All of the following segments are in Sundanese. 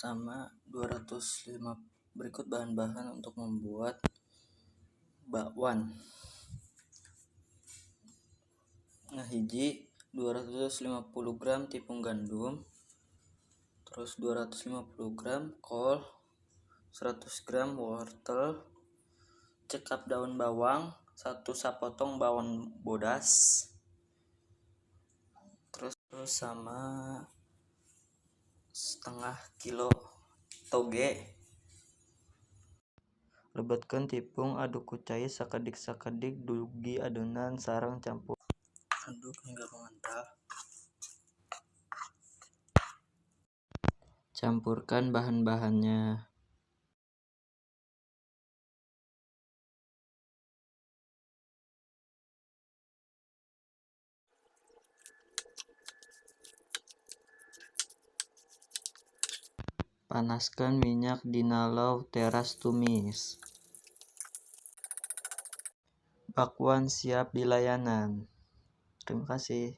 Pertama, 205. Berikut bahan-bahan untuk membuat bakwan. Nah, hiji 250 gram tepung gandum, terus 250 gram kol, 100 gram wortel, cekap daun bawang, satu sapotong bawang bodas, terus sama setengah kilo toge. Lebetkeun tipung, aduk ku cai sakedik-sakedik dugi adonan sareng campur. Aduk hingga mengental. Campurkan bahan-bahannya. Panaskan minyak dina low teras tumis. Bakwan siap dilayanan. Terima kasih.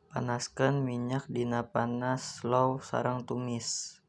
Panaskan minyak dina panas low sareng tumis.